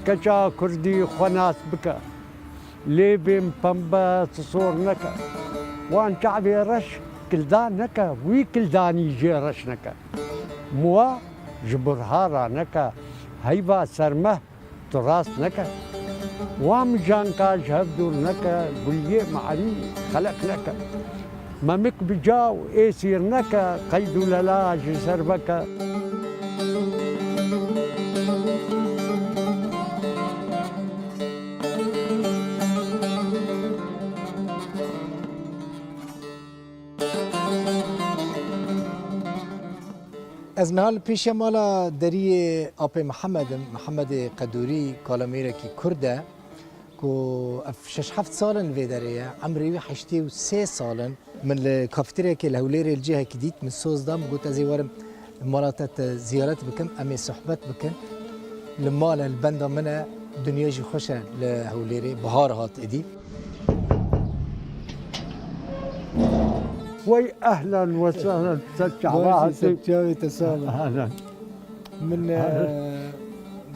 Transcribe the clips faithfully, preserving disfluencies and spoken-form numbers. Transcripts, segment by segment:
Keça kurdî xwe nas bike, lêvên pembe sisor neke. Wan çavê reş kildan neke, wî kildanî jê reş neke. Muwa ji burhara neke, heyva sermeh tu rast neke. Wan mijanka ji hev dûr neke, guliyê marî xelek neke. Memik bi ca û ê sîr neke, qeyd û lela ji ser veke. Ez niha li pêşiya mala deriyê Apê Mihemed im, Mihemedê Qedûrî, kalemêrekî Kurd e, ku ev şeş heft sal in vê derê ye, emrê wî heştê û sê sal in. Min li kafeteryayekê li Hewlêrê li cihekî dît, min soz da, min got, "Ez ê werim mala te, te ziyaret bikim, em ê sohbet bikin." Li mal e, li benda min e, dinya jî xweş e li Hewlêrê, bihar hat êdî. Wey ehlen we sehlen, ser çava Baş, hatî. Ser çavê te sağ ol. Ehlen. Min, e,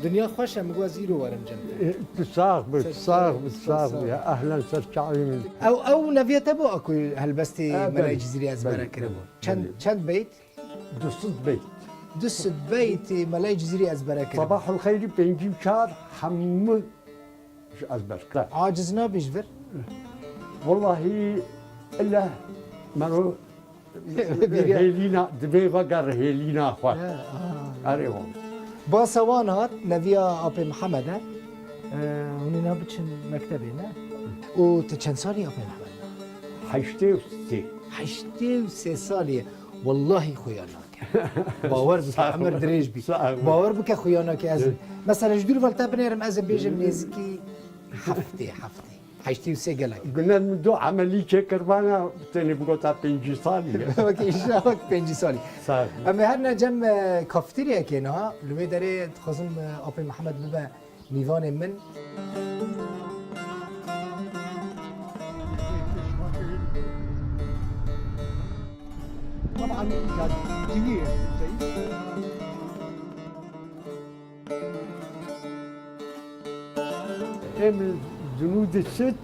dinya xweş e, min got ez îro werim cem te. E, tu sax bi, Ser sax çavê, bi, sax sax bi. Sağ ol. Ya, ehlen ser çavê min. Ew, ew neviya te bû a ku helbestê E, Melay belê, Cizîrî ezbere belê, kiribû. belê, Çend, belê. çend beyt? Du sed beyt. Du sed beytê Melay Cizîrî ezbere kiribû. Sabahul Xeyrî pêncî û çar hemû ji ezber kir. Aciz nabî ji vir? Wellahî, ille mero Bîriya- hêlîna, divê vegere hêlîna xwe. He, aha. Erê wan. Basa wan hat, neviya Apê Mihemed e. E, hûn ê niha biçin mektebê, ne? Û tu çend salî Apê Mihemed? Heştê û sê. Heştê û sê salî ye. Wellahî xuya nake. Bawer bike, Sağ ol. emir dirêj bî. Sağ ol. Bawer bike xuya nake ez. Evet. Mesela ji dûr ve li te binêrim ez ê bêjim nêzikî heftê, heftê. Heştê û sê gelek. Gunen min du emelî çêkir vana tenê bigota pêncî salî ye. Wekî îşa wek pêncî salî. Sağ ol. Em ê herine cem, e, kafeteryayekê niha. Li wê derê dixwazim, e, Apê Mihemed bibe mîvanê min. Taban, ya, Em zunû de sit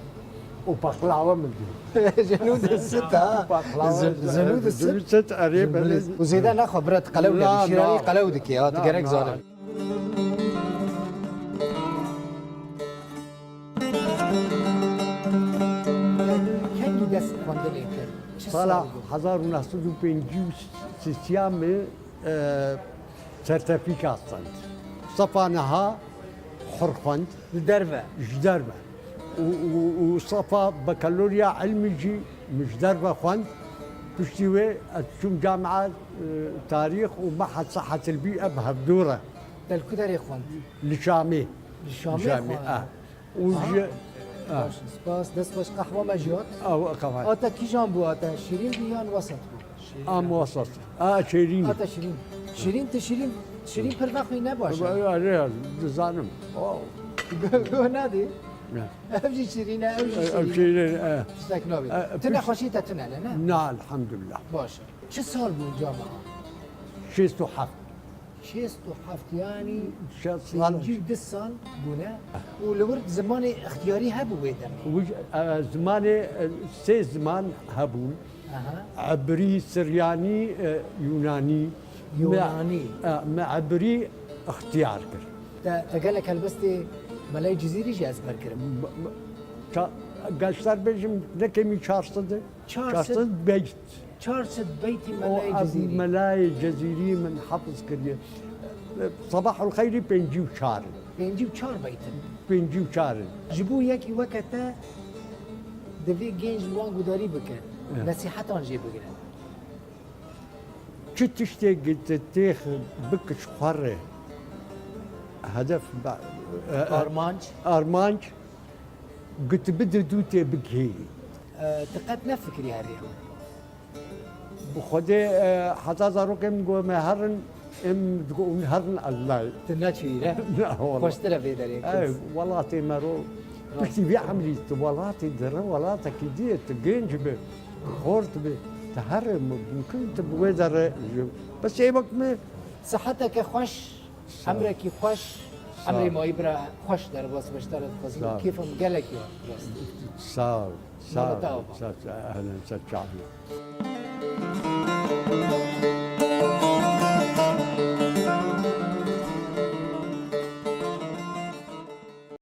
û paxlawa min dî. Zunû de sit, ha. Paxlawa, Zun-, zunû de sit. Zunû sit, erê, Zunû belê. Û zêde naxwe, bira, tu qelew Na, dikî, şîranî na. qelew dikî, ha, tu Na, gerek na. zanî. Kengî dest xwendinê kir? Çi Sala sal bû? hezar û neh sed û pêncî û sê me, e, sertefîka stend. Sefa niha hur xwend. Li derve? Ji derve. Û, û, û sefa bakalorya ilmî jî min ji derve xwend. Piştî wê ez çûm camia, e, tarîx û mehed sehetil bî ev hevdû re. Te li ku derê xwend? Li Şamê. Li Şamê Şamê, xwend? ah. Û Ha. ji, ah. Baş, spas. Dest xweş, qehwa me jî hat. Ah, qehwa. Ata kîjan bû, ata şîrîn bû yan wesat bû? Am wesat. Ah, şêrîn. Ata şîrîn. Şîrîn, tu şîrîn, şîrîn pir vexwî ne baş e. Erê, dizanim. Oh. Go, go nadî. Ne. Ev jî şîrîn e, ew jî Ev şîrîn e. şîrîn, e. Tiştek nabî. E, Tu piş- nexweşî te tune ne, ne? Na, elhamdulillah. Baş e. Çi sal bû cama? Şêst û heft. Şêst û heft, yanî Şêst sal. pêncî û du sal bûne û li wir zimanê ixtiyarî hebû wê demê. Wî, e, zimanê, e, sê ziman hebûn. Aha. Ebrî, Siryanî, e, Yûnanî. Yûnanî. Me, e, me ebrî ixtiyar kir. Te, te gelek helbestê Melay Cizîrî jî ezber kirin. M-, m-, ça-, Gelşler bêjim, ne kêmî çar sed e. Çar sed. Çar sed beyt. Çar sed beytî O Melayê ev Cizîrî. Melayê Cizîrî min hefiz kiriye. Sabahul Xeyrî pêncî û çar in. Pêncî û çar beyt in. Pêncî û çar in. Ji bo yekî weke te divê gênc li wan gudarî bike. Evet. Nesîhetan jê bigire. Çi tiştê tu têx bikir ji xwe re. Hedef, e, e, Armanc. armanc, ku tu bide dû tê bigihî. E, tu qet nefikirî herî? Bi Xwedê, e, heta zarokê min got me herin, em digot hûn herin Ellay. Tu neçûyî ne? Na, wala. Xweştir e vê derê. Ev welatê me ro. Piştî vî emrî tu welatê dere welatekî dî ye, tu genc bi, xort bi, tu here mumkin tu bi wê dere ji. Bes ê wek mi Siheteke xweş, ol. emrekî xweş, Sağ ol. emrê mayî bira xweş derbas beşdara dixwazim. Sağ ol. Kêfim gelekî rast. Sağ ol. Sağ Mala te ol. ava. Sağ ol. Ehlen, sağ ol.